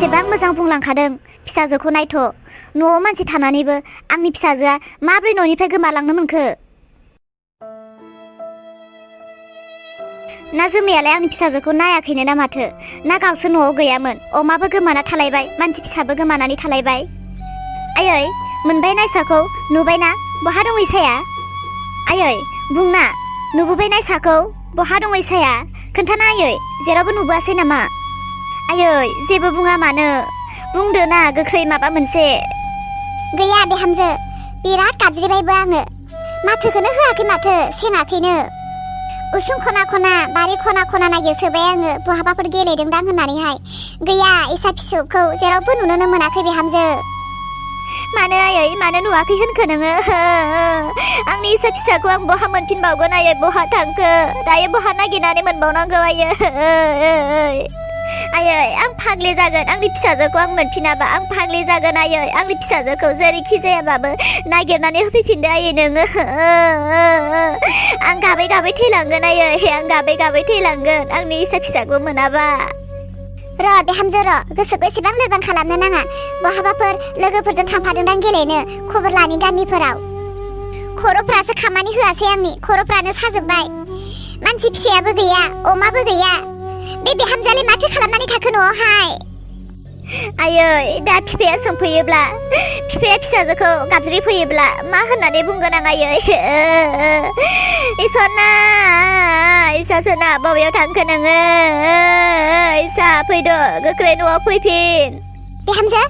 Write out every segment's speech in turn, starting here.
बेसेबां मोजां बुंलांखादों फिसाजोखौ नायथ' न'आव मानसि थानानैबो आंनि फिसाजोआ माब्रै न'निफ्राय गोमालांनो मोनखो ना जोमैयालाय आंनि फिसाजोखौ नायाखैनो ना माथो ना गावसो न'आव गैयामोन अमाबो गोमाना थालायबाय मानसि फिसाबो गोमानानै थालायबाय आयै मोनबाय नायसाखौ नुबायना बहा दं इसाया आयै बुंना नुबोबाय नायसाखौ बहा दं इसाया खोन्थाना आयै जेरावबो नुबोआसै नामा आयै जेबो बुङा मानो बुंदो ना गोख्रै माबा मोनसे गैया बिहामजो बिराद गाबज्रिबायबो आङो माथोखौनो होआखै माथो सेनाखैनो उसुं खना खना बारि खना खना नागिरसोबाय आङो बहाबाफोर गेलेदोंदां होननानैहाय गैया इसा फिसौखौ जेरावबो नुनोनो मोनाखै बिहामजो मानो आयै मानो नुवाखै होनखो नोङो आंनि इसा फिसाखौ आं बहा मोनफिनबावगोन आयै बहा थांखो दायो बहा नागिरनानै मोनबावनांगौ आयै आयै आं फाग्लि जागोन आंनि फिसाजोखौ आं मोनफिनाबा आं फाग्लि जागोन आयै आंनि फिसाजोखौ जेरैखि जायाबाबो नागिरनानै होफैफिनदो आयै नोङो आं गाबै गाबै थैलांगोन आयै आं गाबै गाबै थैलांगोन आंनि इसा फिसाखौ मोनाबा र' बिहामजो र' गोसोखौ एसेबां लोरबां खालामनो नाङा बहाबाफोर लोगोफोरजों थांफादोंदां गेलेनो खबर लानि गामिफोराव खर'फ्रासो खामानि होआसै आंनि खर'फ्रानो साजोब्बाय मानसि फिसायाबो गैया अमाबो गैया बे बिहामजोआलाय माथो खालामनानै थाखो न'आवहाय आयै दा बिफाया सोंफैयोब्ला बिफाया फिसाजोखौ गाबज्रिफैयोब्ला मा होननानै बुंगोन आं आयै इसना इसासोना बबेयाव थांखो नोङो इसा फैदो गोख्रै न'आव फैफिन बिहामजो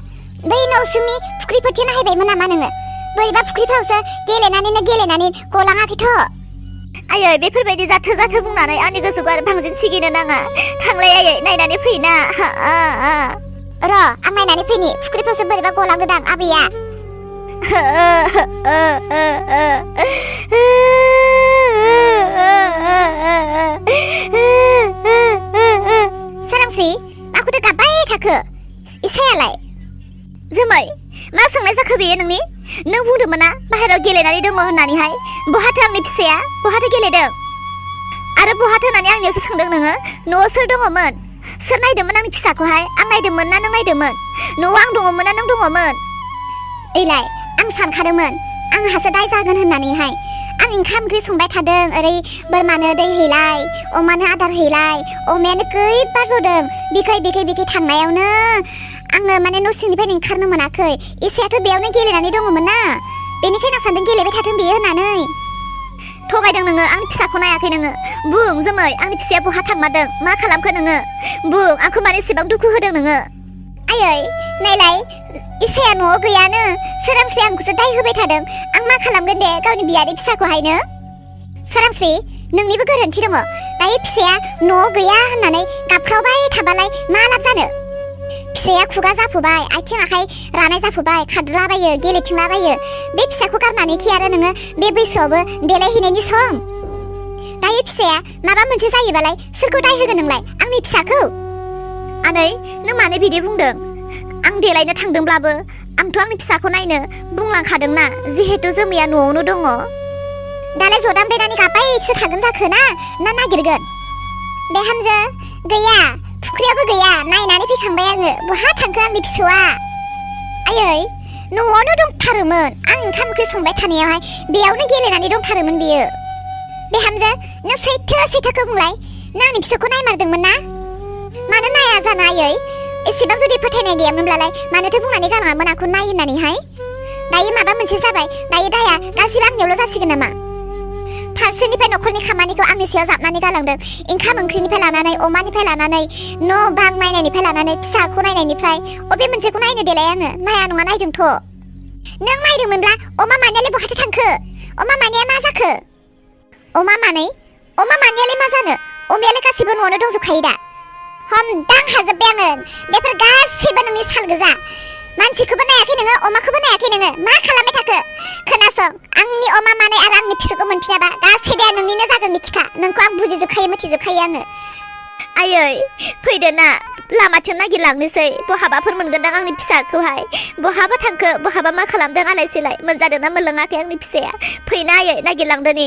बै न'सुंनि फुख्रिफोरथिं नायहैबायमोन नामा नोङो बोरैबा फुख्रिफ्रावसो गेलेनानै गलाङाखैथ' आयै बेफोरबायदि जाथो बुंनानै आंनि गोसोखौ आरो बांसिन सिगिनो नाङा थांलाय आयै नायनानै फैना र' आं नायनानै फैनि फुख्रिफ्रावसो बोरैबा गलांगोदां आबैया सोरांस्रि माखौथो गाबबाय थाखो इसायालाय जोमै मा सोंनाय जाखो बेयो नोंनि नों बुंदोंमोन ना बाहेरायाव गेलेनानै दङ होननानैहाय बहाथो आंनि फिसाया बहाथो गेलेदों आरो बहाथो होननानै आंनियावसो सोंदों नोङो न'आव सोर दङमोन सोर नायदोंमोन आंनि फिसाखौहाय आं नायदोंमोन ना नों नायदोंमोन न'आव आं दङमोन ना नों दङमोन ओइलाय आं सानखादोंमोन आंहासो दाय जागोन होननानैहाय आं ओंखाम ओंख्रि संबाय थादों ओरै बोरमानो दै हैलाय अमानो आदार हैलाय अमायानो खैबार जदों बिखै थांनायावनो आङो माने न' सिंनिफ्राय ओंखारनो मोनाखै इसायाथ' बेयावनो गेलेनानै दङमोन ना बेनिखायनो आं सानदों गेलेबाय थाथों बेयो होननानै थगायदों नोङो आंनि फिसाखौ नायाखै नोङो बुं जोमै आंनि फिसाया बहा थांमारदों मा खालामखो नोङो बुं आंखौ मानो एसेबां दुखु होदों नोङो आयै नायलाय इसाया न'आव गैयानो सोरांस्रि आंखौसो दाय होबाय थादों आं मा खालामगोन दे गावनि बियादै फिसाखौहायनो सोरांस्रि नोंनिबो गोरोन्थि दङ दायो फिसाया न'आव गैया होननानै गाबख्रावबाय थाबालाय मा लाब जानो फिसाया खुगा जाफुबाय आथिं आखाइ रानाय जाफुबाय खारद्राबायो गेलेथिंलाबायो बे फिसाखौ गारनानैखि आरो नोङो बे बैसोआवबो देलायहैनायनि सम दायो फिसाया माबा मोनसे जायोबालाय सोरखौ दाय होगोन नोंलाय आंनि फिसाखौ आनै नों मानो बिदि बुंदों आं देलायनो थांदोंब्लाबो आंथ' आंनि फिसाखौ नायनो बुंलांखादोंना जिहेतु जोमैया न'आवनो दङ दालाय जदाम बेनानै गाबबायसो थागोन जाखो ना नागिरगोन बिहामजो गैया फुख्रियाबो गैया नायनानै फैखांबाय आङो बहा थांखो आंनि फिसौआ आयै न'आवनो दंथारोमोन आं ओंखाम ओंख्रि संबाय थानायावहाय बेयावनो गेलेनानै दंथारोमोन बियो बिहामजो नों सैथोखौ बुंलाय नों आंनि फिसौखौ नायमारदोंमोन ना मानो नाया जानो आयै एसेबां जुदि फोथायनाय गैयामोनब्लालाय मानोथो बुंनानै गालाङामोन आंखौ नाय होननानैहाय दायो माबा मोनसे जाबाय दायो दाया गासिबो आंनियावल' जासिगोन नामा फारसेनिफ्राय न'खरनि खामानिखौ आंनि सायाव जाबनानै गालांदों ओंखाम ओंख्रिनिफ्राय लानानै अमानिफ्राय लानानै न' बां नायनायनिफ्राय लानानै फिसाखौ नायनायनिफ्राय अबे मोनसेखौ नायनो देलाय आङो नाया नङा नायदोंथ' नों नायदोंमोनब्ला अमा मानैयालाय बहाथो थांखो अमा मानैया मा जाखो अमा मानैयालाय मा जानो अमायालाय गासिबो न'आवनो दंजोबखायो दा हमदां हाजोब्बाय आङो बेफोर गासैबो नोंनि साल गोजा मानसिखौबो नायाखै नोङो अमाखौबो नायाखै नोङो मा खालामबाय थाखो खोनासं आंनि अमा मानै आरो आंनि फिसौखौ मोनफिनाबा गासैबो नोंनिनो जागोन मिथिखा नोंखौ आं बुजिजोबखायो मिथिजोबखायो आङो आयै फैदो ना लामाथिं नागिरलांनोसै बहाबाफोर मोनगोनदां आंनि फिसाखौहाय बहाबा थांखो बहाबा मा खालामदों आलाय सिलाय मोनजादों ना मोनलोङाखै आंनि फिसाया फैना आयै नागिरलांदोनि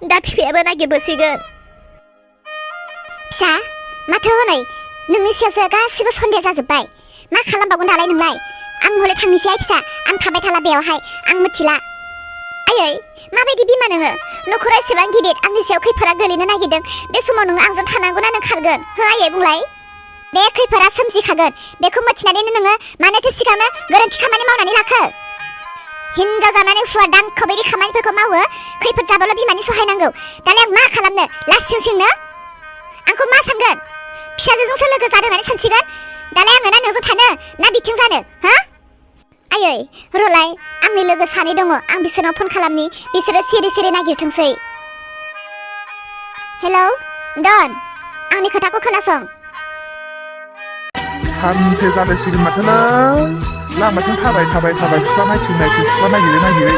दा बिफायाबो नागिरबोसिगोन फिसा माथो हनै नोंनि सायावसो गासिबो सन्देह जाजोब्बाय मा खालामबावगोन दालाय नोंलाय आं हले थांनोसै फिसा आं थाबाय थाला बेयावहाय आं मिथिला आयै माबायदि बिमा नोङो नखरा एसेबां गिदिर आंनि सायाव खैफोदा गोलैनो नागिरदों बे समाव नोङो आंजों थानांगौना नों खारगोन हो आयै बुंलाय बे खैफोदा सोमजिखागोन बेखौ मिथिनानैनो नोङो मानोथो सिगांनो गोरोन्थि खामानि मावनानै लाखो हिनजाव जानानै हुवा दानख' बायदि खामानिफोरखौ मावो खैफोद जाबाल' बिमानि सहाय नांगौ दालाय आं मा खालामनो लासिं सिंनो आंखौ मा सानगोन फिसाजोजोंसो लोगो जादों होननानै सानसिगोन दालाय आङो ना नोंजों थानो ना बिथिं जानो हा आयै रलाय आंनि लोगो सानै दङ आं बिसोरनाव फन खालामनि बिसोरो सिरि सिरि नागिरथोंसै हेलौ डन आंनि खोथाखौ खोनासं सानसे जालायसिगोन माथोलाय लामाथिं थाबाय सिख्ला नायथिं सिख्ला नागिरै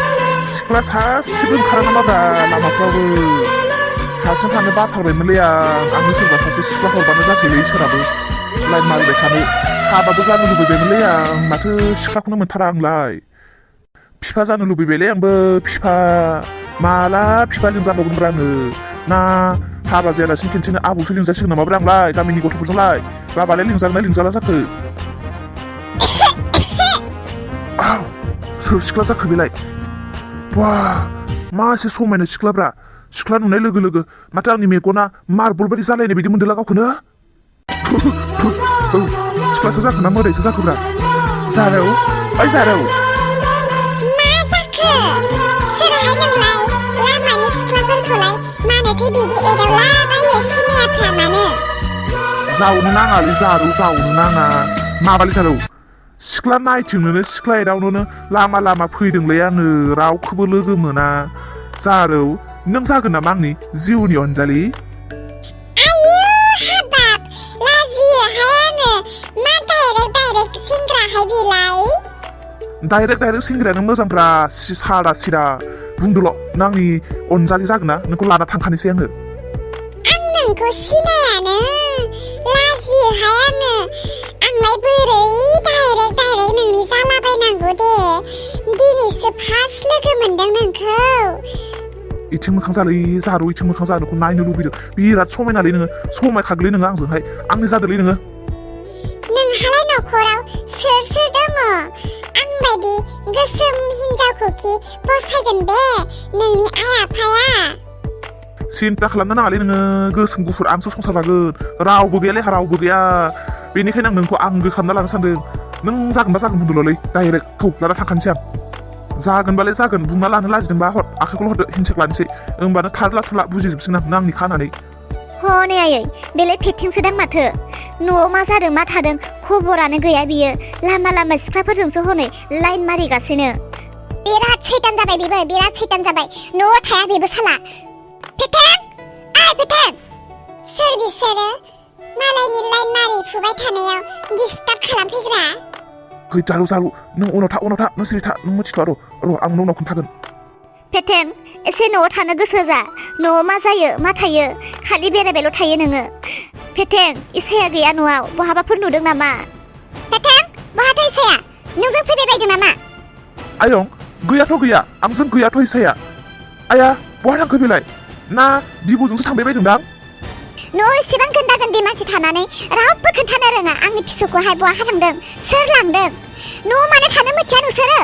सिख्ला सासेबो ओंखारा नामाब्रा लामाफ्रावबो हारसिं थानो बाथारबायमोनलै आंनो सोरबा सासे सिख्ला हरबानो जासैलै सोराबो लाइन मारिबाय थानो हाबाबो जानो लुबैबायमोनलै आं माथो सिख्लाखौनो मोनथारा आंलाय फिफा जानो लुबैबायलै आंबो फिफा माला फिफा लिंजाबावगोनब्रा आङो ना हाबा जायालासिनो खेनसेनो आबौसो लिंजासिगोन नामाब्रा आंलाय गामिनि गथ'फोरजोंलाय बाबालाय लिंजाला जाखो सोर सिख्ला जाखो बेलाय वा मा एसे समायना सिख्लाब्रा सिख्ला नुनाय लोगो लोगो माथो आंनि मेगना मार्बल बायदि जालायनाय बायदि मोनदोंला गावखौनो सिख्लासो जाखोना मोदायसो जाखोब्रा जारौ ओइ जारौ मा जाखो सोरहाय नोंलाय लामानि सिख्लाफोरखौलाय मानोथो बिदि एदावलाबायो सिनायाफ्रा मानो जावनो नाङालै जारौ जावनो नाङा माबालै जारौ सिख्ला नायथिंनोनो सिख्ला एदावनोनो लामा फैदोंलै आङो रावखौबो लोगो मोना जारौ नों जागोन नामा आंनि जिउनि अनजालि आयु हाबाब लाजियोहाय आङो मा डाइरेक्ट सेंग्राहाय बेलाय डाइरेक्ट सेंग्रायानो मोजांब्रा सादा सिदा बुंदोल' नों आंनि अनजालि जागोन ना नोंखौ लाना थांखानोसै आङो आं नोंखौ सिनायानो लाजियोहाय आङो आंलाय बोरै डाइरेक्ट नोंनि जालाबायनांगौ दे दिनैसो फार्स्ट लोगो मोनदों नोंखौ इथिं मोखां जालै जारौ इथिं मोखां जानोखौ नायनो लुबैदों बिराद समायनालै नोङो समायखागोलै नोङो आंजोंहाय आंनि जादोलै नोङो नोंहालाय नखराव सोर दङ आंबायदि गोसोम हिनजावखौखि फसायगोन बे नोंनि आइ आफाया सिन्था खालामनो नाङालै नोङो गोसोम गुफुर आंसो संसार जागोन रावबो गैयालै रावबो गैया बेनिखायनो आं नोंखौ आंगो खालामना लानो सानदों नों जागोनबा जागोन बुंदोल'लै डाइरेक्ट थौ लाना थांखानोसै आं जागोनबालाय जागोन बुंना लानो लाजिदोंबा हर आखाइखौल' हरदो हेन्डसेक लानोसै होमबानो थारला बुजिजोबसिगोन आं आंनि खानानै हनै आयै बेलाय फेथिंसो दां माथो न'आव मा जादों मा थादों खबरानो गैया बियो लामा सिख्लाफोरजोंसो हनै लाइन मारिगासिनो बिराद सैतान जाबाय बेबो बिराद सैतान जाबाय न'आव थाया बेबो साला फेथें सोर बिसोरो मालायनि लाइन मारिफुबाय थानायाव डिस्टार्ब खालामफैग्रा है जारु नों उनाव था नों सिरि था नों मिथिथ'आ र' आं उनाव खोन्थागोन फेथें एसे न'आव थानो गोसो जा न'आव मा जायो मा थायो खालि बेरायबायल' थायो नोङो फेथें इसाया गैया न'आव बहाबाफोर नुदों नामा फेथें बहाथो इसाया नोंजों फैबाय बायदों नामा आयं गैयाथ' गैया आंजों गैयाथ' इसाया आया बहा थांखो बेलाय ना बिब'जोंसो थांबाय बायदोंदां न'आव एसेबां गोन्दा मानसि थानानै रावबो खोन्थानो रोङा आंनि फिसौखौहाय बहा थांदों सोर लांदों न'आव मानो थानो मिथिया नोंसोरो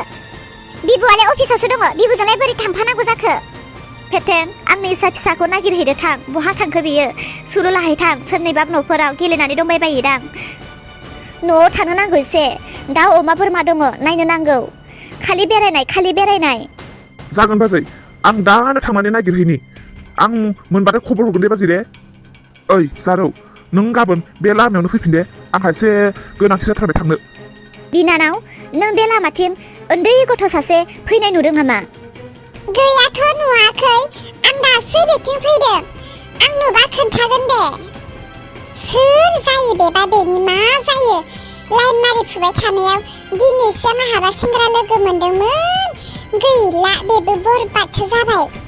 बिब'आलाय अफिसावसो दङ बिब'जोंलाय बोरै थांफानांगौ जाखो फेथें आंनि फिसाखौ नागिरहैदो थां बहा थांखो बियो सुरु लाहैथां सोरनिबा न'फोराव गेलेनानै दंबायबायोदां न'आव थानो नांगौ एसे दाउ अमा बोरमा दङ नायनो नांगौ खालि बेरायनाय जागोन बाजै आं दानो थांनानै नागिरहैनि आं मोनबाथाय खबर हरगोन दे बाजै दे ओइ जारौ नों गाबोन बे लामायावनो फैफिन दे आंहा एसे गोनांथि जाथारबाय थांनो बिनानाव नों बे लामाथिं उन्दै गथ' सासे फैनाय नुदों नामा गैयाथ' नुवाखै आं दासो बेथिं फैदों आं नुबा खोन्थागोन दे सोर जायो बेबा बेनि मा जायो लाइन मारिफुबाय थानायाव दिनैसो माहाबा सेंग्रा लोगो मोनदोंमोन गैला बेबो बरबादसो जाबाय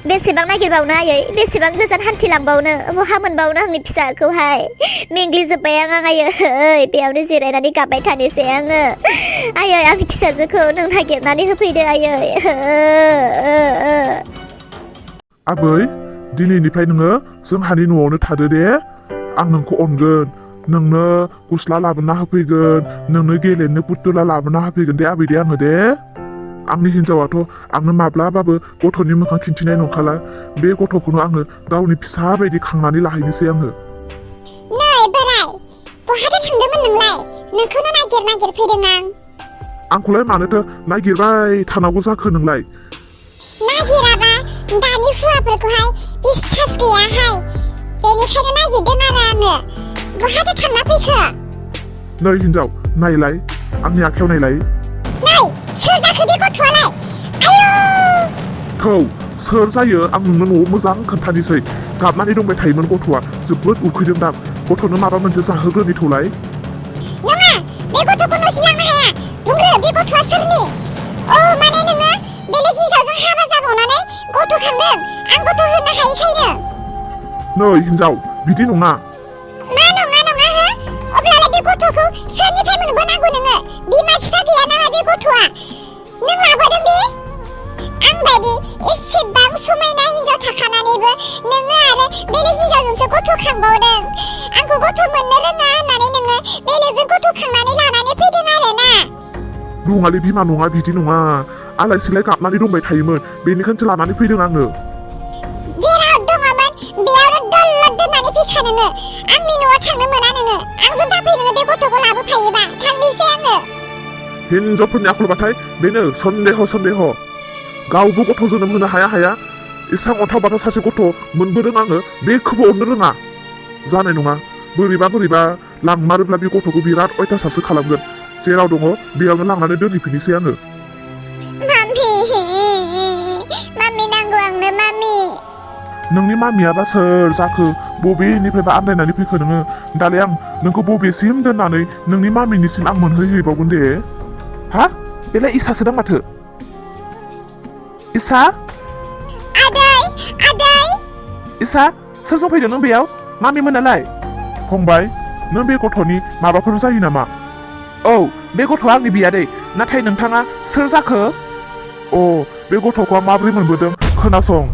बेसेबां नागिरबावनो आयै बेसेबां गोजान हान्थिलांबावनो बहा मोनबावनो आंनि फिसाखौहाय मेंग्लिजोब्बाय आं आयै बेयावनो जिरायनानै गाबबाय थानोसै आङो आयै आंनि फिसाजोखौ नों नागिरनानै होफैदो आयै आबै दिनैनिफ्राय नोङो जोंहानि न'आवनो थादो दे आं नोंखौ अनगोन नोंनो गस्ला लाबोना होफैगोन नोंनो गेलेनो पुतुला लाबोना होफैगोन दे आबै दे आङो दे आंनि हिनजावाथ' आंनो माब्लाबाबो गथ'नि मोखां खिन्थिनाय नंखाला बे गथ'खौनो आङो गावनि फिसा बायदि खांनानै लाहैनोसै आङो नै बोराय बहाथो थांदोंमोन नोंलाय नोंखौनो नागिर फैदों आं आंखौलाय मानोथो नागिरबाय थानांगौ जाखो नोंलाय नागिराबा दानि हुवाफोरखौहाय बिश्वास गैयाहाय बेनिखायनो नागिरदों आरो आङो बहाथो थांना फैखो नै हिनजाव नायलाय आंनि आखायाव नायलाय नै सोर जाखो बे गथ'आलाय आयौ थौ सोर जायो आं नोंनो न'आव मोजां खोन्थानोसै गाबनानै दंबाय थायोमोन गथ'आ जोबोद उखैदोंदां गथ'नो माबा मोनसे जाहोग्रोनि थौलाय नङा बे गथ'खौ न'सिम लांनो हाया बुंग्रो बे गथ'आ सोरनि औ माने नोङो बेलेग हिनजावजों हाबा जाबावनानै गथ' खांदों आं गथ' होनो हायैखायनो नै हिनजाव बिदि नङा मा नङा हो अब्लालाय बे गथ'खौ सोरनिफ्राय मोनबोनांगौ नोङो बिमा बिफा गैया नामा बे गथ'आ नों लाबोदों बे आं बायदि एसेबां समायना हिनजाव थाखानानैबो नोङो आरो बेलेग हिनजावजोंसो गथ' खांबावदों आंखौ गथ' मोननो रोङा होननानै नोङो बेलेगजों गथ' खांनानै लानानै फैदों आरोना नङालै बिमा नङा बिदि नङा आलाय सिलाय गाबनानै दंबाय थायोमोन बेनिखायनोसो लानानै फैदों आङो जेराव दङमोन बेयावनो दलद दोननानै फैखा नोङो आंनि न'आव थांनो मोना नोङो आंजों दाफै नोङो बे गथ'खौ लाबोफायोबा थांनोसै आङो हिनजावफोरनि आखलबाथाय बेनो सन्देह गावबो गथ' जोनोम होनो हाया एसां अन्थाव बाथाव सासे गथ' मोनबोदों आङो बेखौबो अननो रोङा जानाय नङा बोरैबा लांमारोब्ला बे गथ'खौ बिराद अयथासारसो खालामगोन जेराव दङ बेयावनो लांनानै दोनहैफिननोसै आङो मामि नांगौ आंनो मामि नोंनि मामियाबा सोर जाखो बबेनिफ्रायबा आन्दायनानै फैखो नोङो दालाय आं नोंखौ बबेसिम दोननानै नोंनि मामिनिसिम आं मोनहैहैबावगोन दे हा बेलाय इसासो दं माथो इसा आदै इसा सोरजों फैदों नों बेयाव मामि मोनालाय फंबाय नों बे गथ'नि माबाफोर जायो नामा औ बे गथ'आ आंनि बियादै नाथाय नोंथाङा सोर जाखो अ बे गथ'खौ आं माबोरै मोनबोदों खोनासं